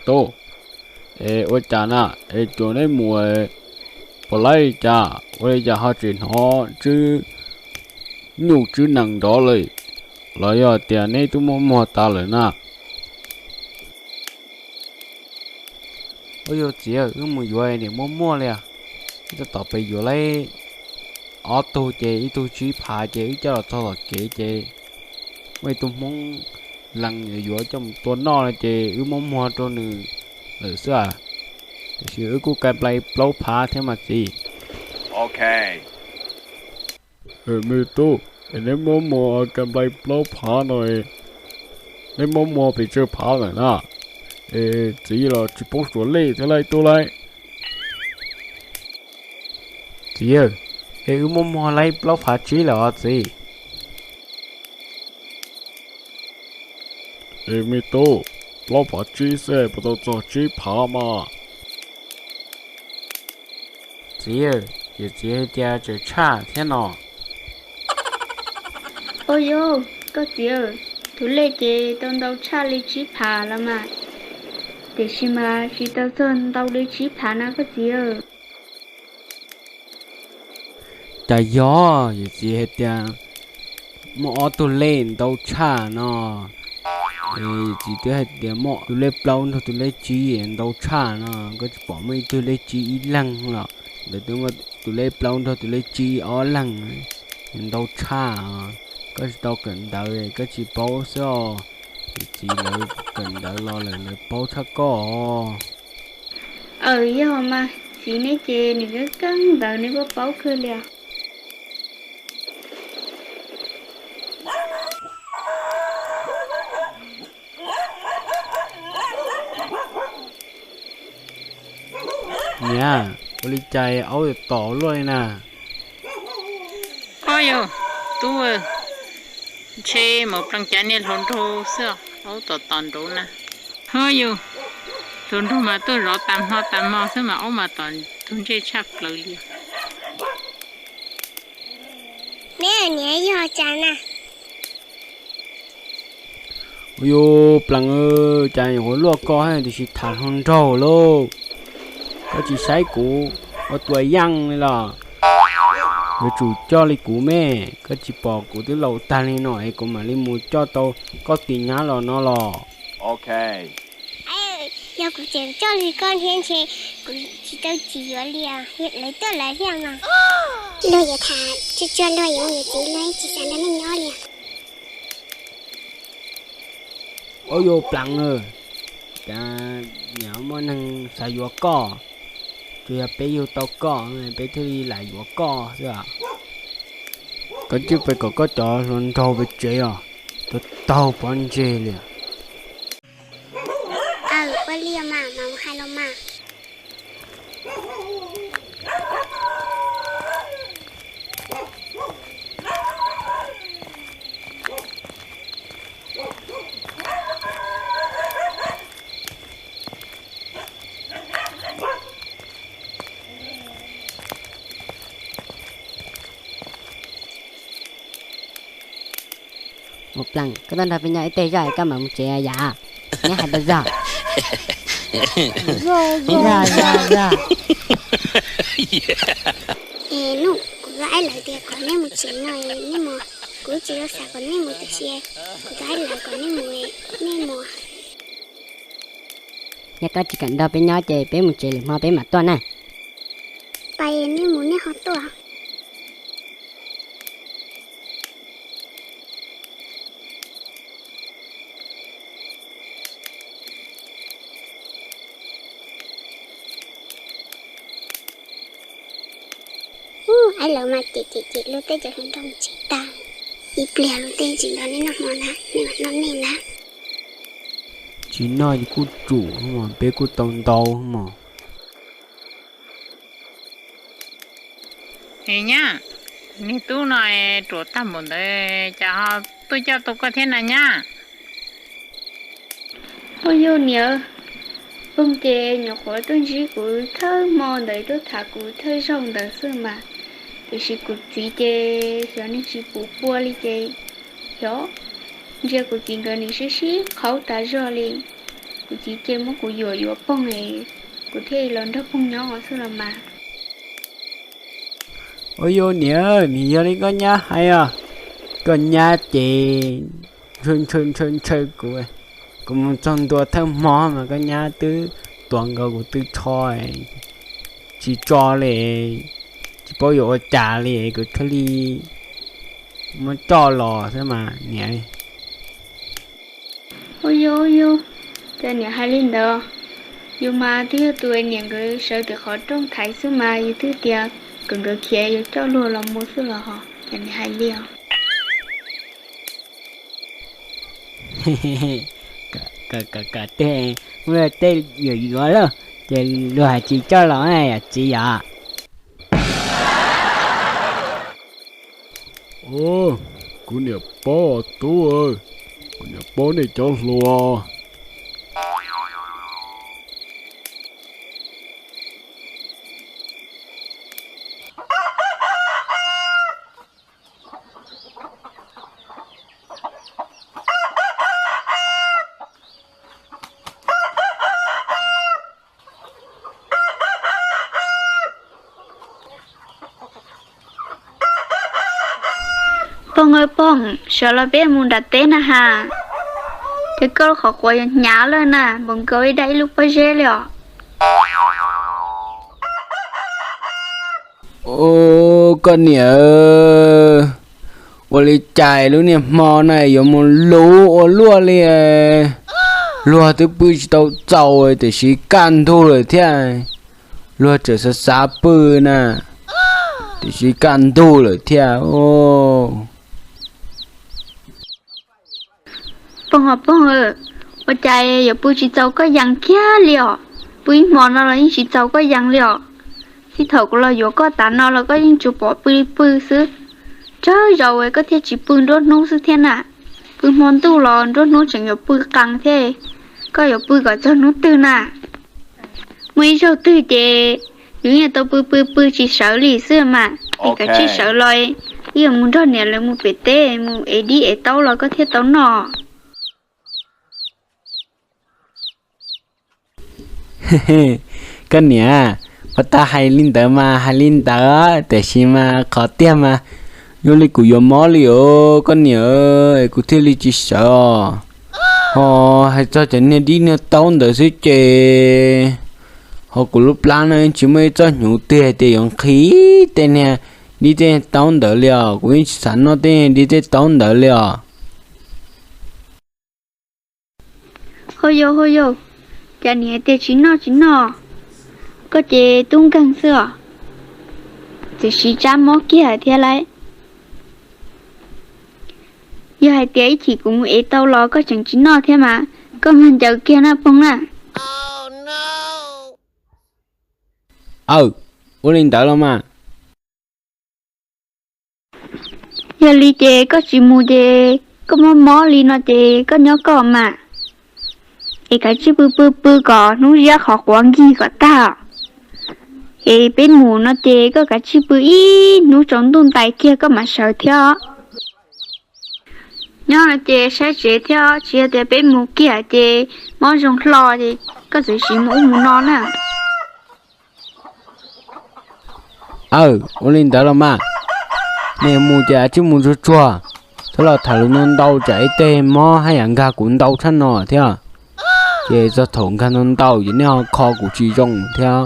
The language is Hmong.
Tub, es ua cas na, es cuag neb mus puas laib li cas, ua li cas ho tsis hnov tswb nyuj tswb nees nrov li, los yog tias neb twb muab muag tas lawm na? Ua yog txiv, wb mus yuav niam muaj muaj li, wb tab tom pem yuav laib ob tug ces ib tug tsib phav ces wb coj los txog tom kev ces muaj ib tug Hmoob lees yuav coj mus tua noj no ces wb muab muag rau nws lawm xwb. Tiam sis wb kuj ka nplai plaub phav thiab mas txiv. Me tub, es neb muab muag ka nplai plaub phav no, neb muab muag pes tsawg phav lawm na? Es txiv los tsis paub suav lej thiab lauj tub lauj. Txiv, es wb muab muag laib plaub phav tsib lawm os txiv. Es me tub, plaub phav tsib xwb puas tau txog tsib phav mas? Txiv, yawm txiv hais tias tseem tshaj thiab no. Ua yog koj txiv, tus lej ces tau ntau tshaj li tsib phav los mas, tiam sis mas tsis tau txog ntau li tsib phav na koj txiv. Cas yog yawm txiv hais tias muaj ob tug lej ntau tshaj no, yawm txiv twb hais tias muaj tus lej plaub nrog tus lej tsib ntau tshaj no, koj tsis pom muaj ib tug lej tsib ib leeg los, ntawd twb muaj tus lej plaub nrog tus lej tsib ob leeg, ntau tshaj. Koj tsis tau kawm ntawv koj tsis paub xwb os. Yawm txiv lawv kawm ntawv los lawm lawv paub tshaj koj os. Aws, yog mas txiv neb ces nws keeb keeb ntawv neb paub paub kawg li os. Niam, ua li cas aub tom tom luaj li na? Ho yog, tub, ntshe mus plees cav niag hluas nraug xwb, aub tom tom nraud na. Ho yog, hluas nraug mas tuaj zov tas hmo tas hmo xwb mas aub mas tom tus ntsej tshaj plaws li. Neb niam yog cas na? Ua yus plees, cas nyuam qhuav luaj koj tiam sis tham hluas nraug lauj. Koj tsis saib kuv ua tua yeej li los? Yuav tsum coj li kuv me, koj tsis pom kuv twb laus tag li no es kuv mam li mus coj tau koj tus nyab los no los? Yog kuv tseem coj li koj thiab ntshe kuv tsis tau tsis yuav li, lawv tuaj lawv thiaj mas. Luag yuav tham tsuag tsuag luag yuav mus yuav txiv luag tsis xav nrog nej nyob li. Ua yus plees, cas niam muaj neeg xav yuav koj, tsuas yog peb yug tau koj peb thiaj li lam yuav koj xwb. Koj cia li pais kom koj cov hluas nraug pem tsev os, tuag taug pob ntseg li. Aws, ua li mas, mas mus hais los mas. Mus plees, koj tuaj nrog peb nyob ib teg zog es koj mam mus tsev yam. Neb hais tau zog. Zog, zog, zog. Es nub, kuv tus aib lawv tias kom neb mus tsev no, neb mus, kuv tsis tau xav kom neb mus tiam sis kuv tus aib lawv kom neb mus, neb mus. Yog koj tsis kam nrog peb nyob ces peb mus tsev, lwm hmo peb mam tuaj na. Pais, neb mus neb ho tuaj. Aib lawv mas cem cem cem luag tej cov hluas nraug mus tsev tag, ib pliag luag tej tsis nrog neb noj hmo ntag, neb mam noj nej ntag. Tsis noj ces kuj tsum, peb kuj tau ntau mog. Es nyab, niag tub no ruam tag npaum ntawd cas ho tuaj coj tau koj thiab na nyab? Ua yog niam, pog ces nyuam qhuav tuaj ntsib kuv thawj hmo ntawd, tuaj tham kuv thawj zaug ntawd xwb mas, tiam sis kuv txiv ces xyov nws tsis pum pua li ces xyov, ntsia kuv txiv nkawd nws sib sib qhaub tas zog li. Kuv txiv ces muab kuv yuam yuav poob es kuv thiaj los nrog poob nyob xwb los mas. Ua yus niam, nws yog li koj nyab hais os. Koj nyab ces ntshaw ntshaw ntshaw kuv, kuv mus txog ntua thawj hmo mas koj nyab twb tuav nkaus kuv tw tsho, tsis tso li, tsis paub yuav ua cas li, kuv thiaj li muab coj los xwb mas niam. Ua yus, ua yus, cas niam hais li ntawd? Yus mas twb yog tus niam nkawd sawv tim qhov rooj thaiv xwb mas yus twb tias kom nkawd khiav yus coj luag los mus xwb los ho, cas niam hais li os? Tej yuam yuav lawm ces luag hais tsis coj los yom txiv yom. Kuv niam paub tub, kuv niam paub nej cov hluas. Poog aw Poog, sawv los peb mus nram teb na has. Ces koj qhov quav yuav hnyav lawm na, npaum nkaus ib dab ib lub pob zeb li os. Koj niam, ua li cas lub niag hmo na yuav mus luv ua luaj li. Luag twb pw tsis tau txaus tiam sis kaj ntug lawm thiab. Luag tseem xav xav pw na, tiam sis kaj ntug lawm thiab. Poog os Poog, ua cas yuav pw tsis txaus koj yees kiag li os? Pw ib hmo no los yeej tsis txaus koj yees li os. Txij thaum kuv los yuav koj tas no los koj yeej tsuas pom pw li pw xwb. Tsawg zaus koj thiaj tsis pw nruab hnub xwb thiab na. Pw hmo ntuj los nruab hnub tseem yuav pw qees thiab. Koj yuav pw kom txog hnub twg na? Muaj ib zaug twg ces yus yeej tau pw pw pw tsis sawv li xwb mas. Es kav tsij sawv los, wb yuav mus nrog niam lawv mus pem teb mus ev dib ev taub los koj thiaj tau noj. Koj niam, pab tab hais li ntawd mas hais li ntawd tiam sis mas qhov tiag mas, zoo li kuv yuav mob li os koj niam, kuv thiaj li tsis sawv os. Ho hais txog cov niag dib niag taub ntawd xwb ces, ho kuv lub plab no tsis muaj ib txoj hnyuv twg hais tias yuav nqhis tej niag dib tej taub ntawd li os. Kuv yeej tsis xav noj tej niag dib tej taub ntawd li os. Hu yus, hu yus, cas niam tias tsis noj tsis noj, koj ces tub nkeeg xwb os. Txawm siv tsab mob kiag thiab lauj. Yog hais tias ib chim kuv mus ev tau los koj tseem tsis noj thiab mas koj mag ncaws kiag na Poog na. Aw, ua li ntawd los mas. Yog li ces koj tsis mus ces koj mob mob li no ces koj nyob koj mas. Es kav tsij pw pw pw kom hnub ziab qhov quav nkig kom tag. Es peb mus no ces koj kav tsij pw ib hnub tsaus ntuj ntais kiag koj mam sawv thiab. Nyob no ces saib tsev thiab, tsis yog tias peb mus kiag ces mob zoo hlo ces koj txawm siv mus ub mus no na. Aw, ua li ntawd los mas. Nej mus ces kav tsij mus tsuag tsuag, txhob los tham lus ntau ntau tsam ib teg mob haj yam nkag kuv ntau tshaj no thiab. Ces txog thaum nkag ntau ntau ces nej ho kho kuv tsis zoo thiab.